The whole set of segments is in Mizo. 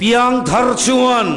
Piangthar chuan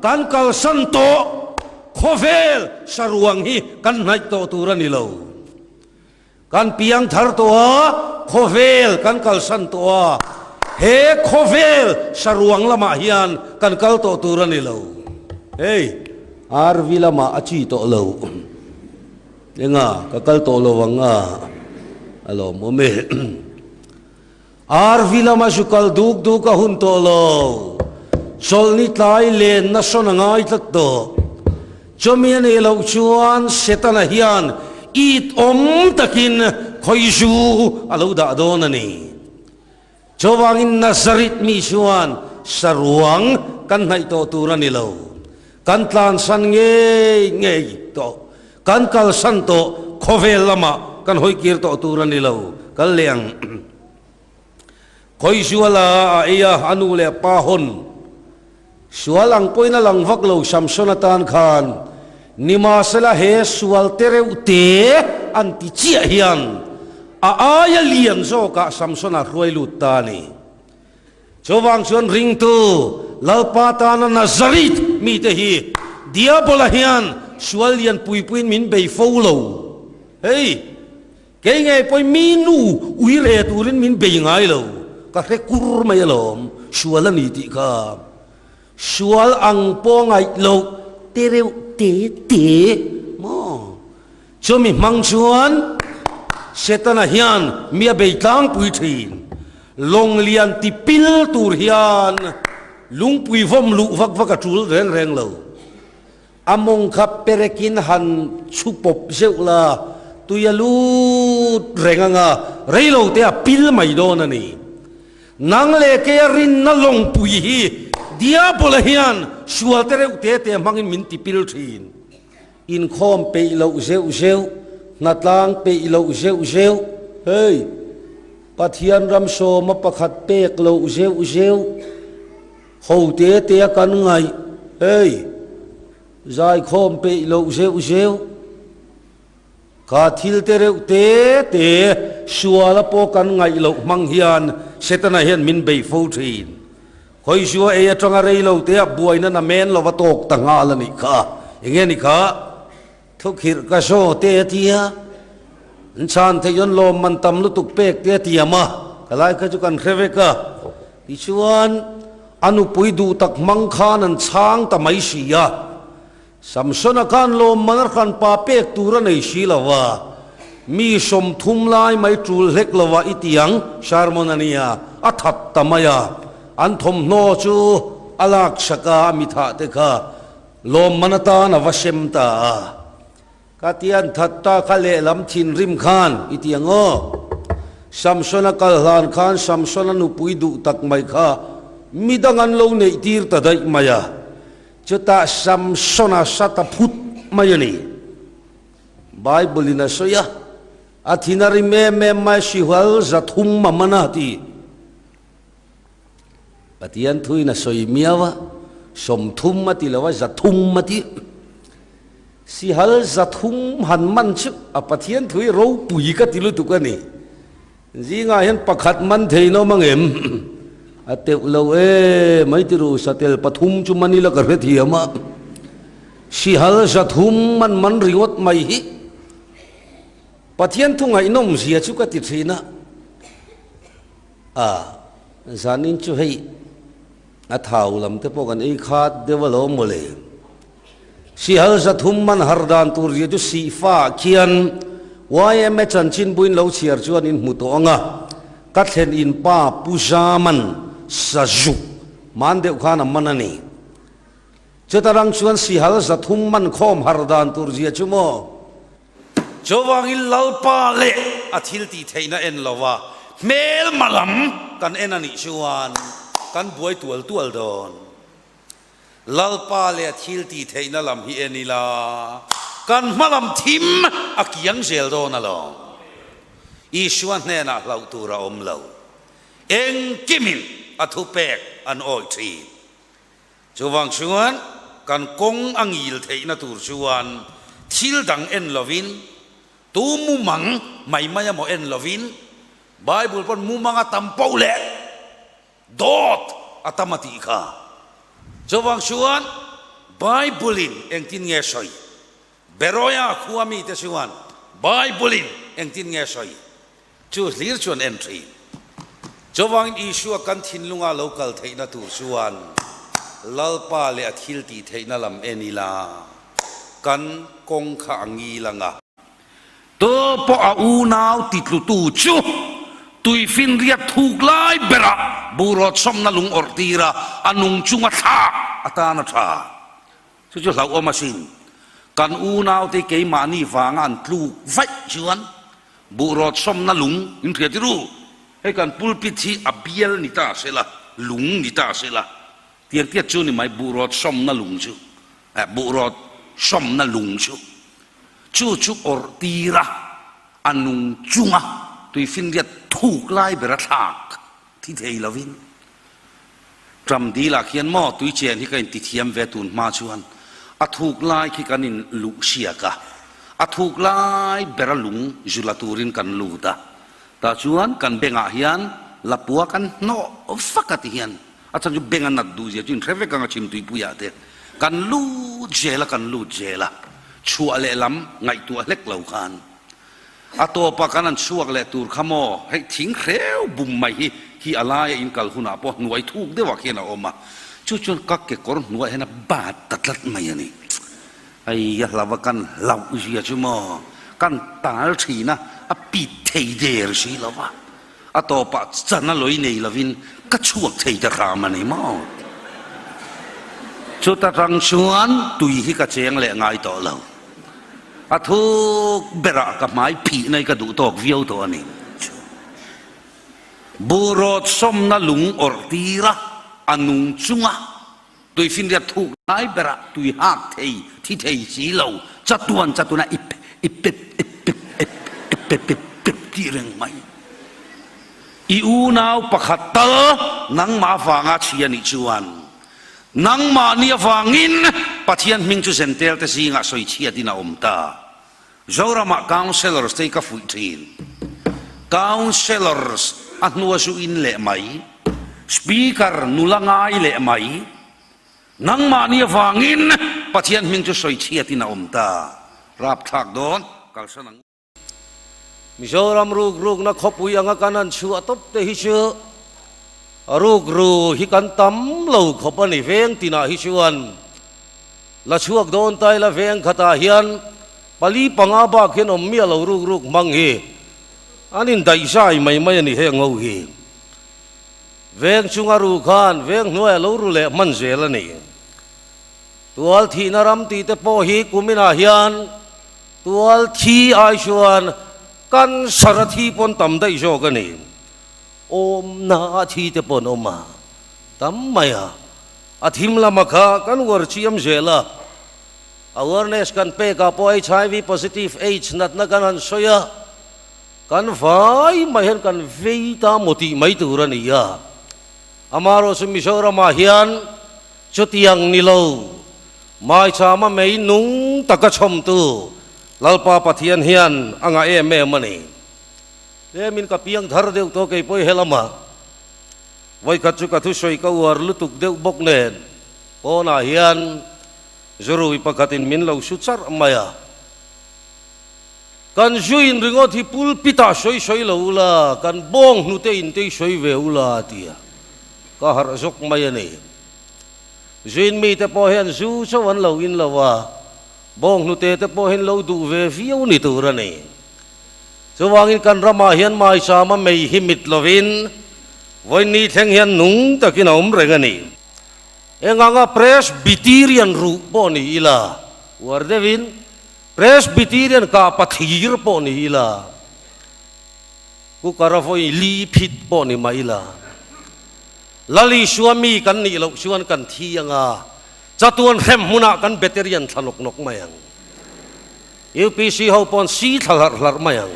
kan kalsan tawh khawvel saruang hi kan hnaih tawh tur a ni lo. Kan piangthar tawh a, khawvel kan kalsan tawh a, he khawvel saruang lamah hian kan kal tawh tur a ni lo. Hei, RV lamah a chi tawh lo. Enga, ka kal tawh lo ang a, a lawmawm e. RV lama zu kal duk duk a hun tawh lo. Chawlhni tlai lenna sawn a ngai tlat tawh. Chumi a nih loh chuan Setana hian it awm takin khawi zu a lo dah dawn a ni. Chuvangin Nazareth mi chuan saruang kan hnaih tawh tur a ni lo. Kan tlansan ngei ngei tawh. Kan kalsan tawh khawvel lamah kan hawi kir tawh tur a ni lo. Kal leh ang. Khawi suala a ei a, a nu leh pa hawn sual ang pawhin a lang vak lo Samson atan khan nimahsela he sual te reuh te an ti chiah hian a aia lian zawkah Samsona hruai lut ta a ni. Chuvang chuan ringtu Lalpa tana Nazareth mite hi Diabola hian sual lian pui puiin min bei fo lo. Hei, kei ngei pawhin mi nu ui re turin min bei ngai lo. Ka hre kur mai alawm, sual a ni tih kha. Sual ang pawh ngaih loh te reuh te te maw? Chumi hmang chuan Setana hian mi a bei tlangpui thin. Lawng lian ti pil tur hian lungpui vawm luh vak vak a tul reng reng lo. A mawng kha perekin han chhu pawp zeuh la, tui a lut reng anga reilo te a pil mai dawn a ni. Nang leh keia rinna lawngpui hi Diabola hian sual te reuh te te hmangin min ti pil thin. Inkhawm peih loh zeuh zeuh, hnatlang peih loh zeuh zeuh, hei, Pathian ram sawma pakhat pek loh zeuh zeuh, ho te te a kan ngaih, hei, zaikhawm peih loh zeuh zeuh, kha thil te reuh te te suala pawh kan ngaih loh hmang hian Setana hian min bei fo thin. Khawizua ei atanga rei lo te ah buaina na men lova tawk ta nghal a nih kha. Enge ni kha? Thukhirh ka zaw te a ti a, an chhan theih chuan lawm man tam lutuk pek te a tiam a, ka lai kha chu kan hre vek a. Tichuan a nupui duh tak hmang khan an chhang ta mai si a. Samsona khan lawm man a hran pa pek tur a nei si lo va, mi 30 lai mai tul hlek lo va i ti ang, sermon a nia, a that ta mai a, an thawmhnaw chu a lak sak a, a mithah te kha lawm man atan a va sem ta a. Ka ti an that ta kha lehlam thinrim khan i ti ang aw. Samsona kal hlan khan Samsona nupui duh tak mai kha midang an lo neih tir ta daih mai a. Chutah Samsona sat a phut mai a ni. Bible-in a sawi a, A thin a rim em em mai, Sihual 300 a man a ti. Pathian thuin a sawi miau a, 30 a ti lo a, 300 a ti. Sihal 300 han man chu a Pathian thui ropui ka ti lutuk a ni. Zingah hian pakhat man thei nawm ang em? A teuh lo e, mai ti ru, satel pathum chu man ila ka hre thiam a. Sihal 300 man man ringawt mai hi Pathian thu ngaihnawm zia chu ka ti thin a. A, zanin chu hei a thau lam te pawh kan ei khat deuh alawm mawle. Sihal 300 man har dan tur zia chu sihfa ah khian yma chanchin buin lo chhiar chuan in hmu tawh ang a, ka thlen in pa Pu Zaman Sazuk man deuh khan a man a ni. Chuta rang chuan sihal 300 man khawm har dan tur zia chu maw? Chuvangin Lalpa leh a thil tih theihna en lova hmelma lam kan en a nih chuan kan buai tual tual dawn. Lalpa leh a thil tih theihna lam hi en ila, kan hma lam thim a kiang zel dawn alawm. Isua hnenah hlauh tur a awm lo. Engkimin a thupek an awih thin. Chuvang chuan kan kawng a ngil theihna tur chuan thil dang en lovin, tu mumang mai mai emaw en lovin, Bible pawn mumang a tam poh leh, Dawt a tam a tih kha. Chuvang chuan Bible-in engtin nge sawi? Beroia khua mite chuan Bible-in engtin nge sawi? Chu hlir chuan en thin. Chuvangin Isua kan thinlunga lo kal theihna tur chuan Lalpa leh a thil tih theihna lam en ila kan kawng kha a ngil ang a. Tu pawh a unau titlutu chu tuifinriat thuk lai berah burawt sawmna lung awrh tira a nung chunga thlak atan a tha. Chu chu hlauhawm asin. Kan unaute keimahni vanga an tluk vaih chuan buhrawt sawmna lung in hria ti ru. Hei kan pulpit hi a bial ni ta se la, lung ni ta se la, tiang tiat chu ni mai buhrawt sawmna lung chu, eh buhrawt sawmna lung chu, chu chu awrh tira a nung chunga tuifinriat thuk lai bera thlak thi thei lovin. Ṭam dilah khian maw tui chen hi ka inti thiam ve tun hma chuan a thuk lai khi kan in luh hriak a, a thuk lai bera lung zu la turin kan lut a, tah chuan kan bengah hian lapua kan hnawh vak a ti hian a chhan chu beng a nat duh zia chu inhre vek ang a chhim tuipuiah te kan lut zel a kan lut zel a, chhuah leh lam ngaihtuah hlek lo khan. A tawpa kan han chhuak leh tur kha maw, hei thing hreu bum mai hi hi a laia in kal hunah pawh hnuai thuk deuhah khian a awm a, chu chuan ka kekawr hnuaiah hian a bat ta tlat mai a ni. Ai a hlauh a kan hlauh zia chu maw, kan tal thin a, a pit thei der si lo va, a tawpah chan a lawi nei lovin ka chhuak thei ta hram a ni maw. Chuta tang chuan tui hi ka cheng leh ngai tawh lo. A thuk berah ka hmai phih nai ka duh tawk viau tawh a ni. Buhrawt sawmna lung awrh tira a nung chunga tuifinriat thuk lai berah tui hak thei thi thei si lo chatuan chatuana ip ip pep ip pep ip ip pep pep pep tih reng mai. I unau pakhat tal nangmah vanga chhia nih chuan Nangmahni avangin Pathian hming chu Zentel te zingah sawi chhiatin a awm ta. Zoramah Councellors te hi ka fuih thin. Councellors a hnua zu in leh mai, Speaker nula ngai leh mai. Nangmahni avangin Pathian hming chu sawi chhiatin a awm ta. Rapthlak dawn kalsan ang u. Mizoram rukrukna khawpui anga kan han chhuah tawp te hi chu rukru hi kan tam lo khawp a ni. Veng tinah hi chuan la chhuak dawn ta ila veng khatah hian pali panga bak hian awm miah lo rukruk hmang hi an indaihzai mai mai a ni heng ho hi. Veng chunga ru khan veng hnuaiah lo ru leh hman zel a ni. Tual thihna ram tih te pawh hi kuminah hian tual thi ai chuan cancer a thi pawn tam daih zawk a ni. Awmna a thi te pawh an awm a, tam mai a. A thim lama kha kan uar chiam zel a, awareness kan pekah pawh HIV positive aids natna kan han sawi a, kan vai mai hian kan vei ta maw tih mai tur a ni a. Amaherawhchu chu Mizoramah hian Chutiang ni lo, maichama mei nung taka chhawmtu Lalpa Pathian hian a ngah em em a ni. Tlemin ka piang thar deuh tawh kei pawh i he lamah. Vawikhat chu ka thusawi ka uar lutuk deuh bawk nen pawnah hian zurui pakhatin min lo su charh mai a. Kan zuin ringawt hi pulpit-ah sawi sawi lo ula, kan bawng hnute in te hi sawi ve ula a ti a, ka harh zawk mai a ni. Zuin mite pawh hian zu chauh an lo in lo a, bawng hnute te pawh hian lo duh ve viau ni tur a ni. Chuvangin kan ramah hian maichama mei hi mit lovin vawiin thleng hian nung takin a awm reng a ni. Eng anga Presbyterian ruh pawh ni ila, uar deuhin Presbyterian kah pathir pawh ni ila, cooker a vawi li phit pawh ni mah ila, Lal Isua mi kan nih loh chuan kan thi anga chatuan hrem hmunah kan Beterian thla nawk nawk mai ang. UPC ho paw'n si thla hlarh hlarh mai ang.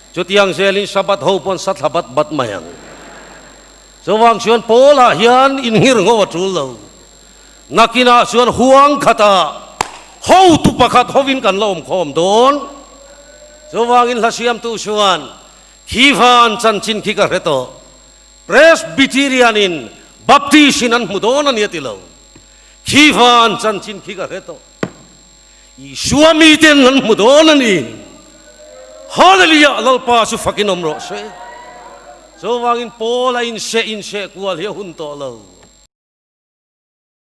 Chutiang zelin Sabbath ho paw'n sa thla bat bat mai ang. Chuvang chuan Paul-ah hian inngir ngho a tul lo. Nakinah chuan huang khatah hotu pakhat hovin kan la awm khawm dawn. Chuvangin hla siamtu chuan khi van chanchin khi ka hre tawh. Presbyterian-in Baptist-in an hmu dawn a ni a ti lo. Khi van chanchin khi ka hre tawh. Isua miten an hmu dawn a ni. Hallelujah! Lalpa chu fakin awm rawh se. Chuvangin Paula inseh inseh kual hi a hun tawh lo.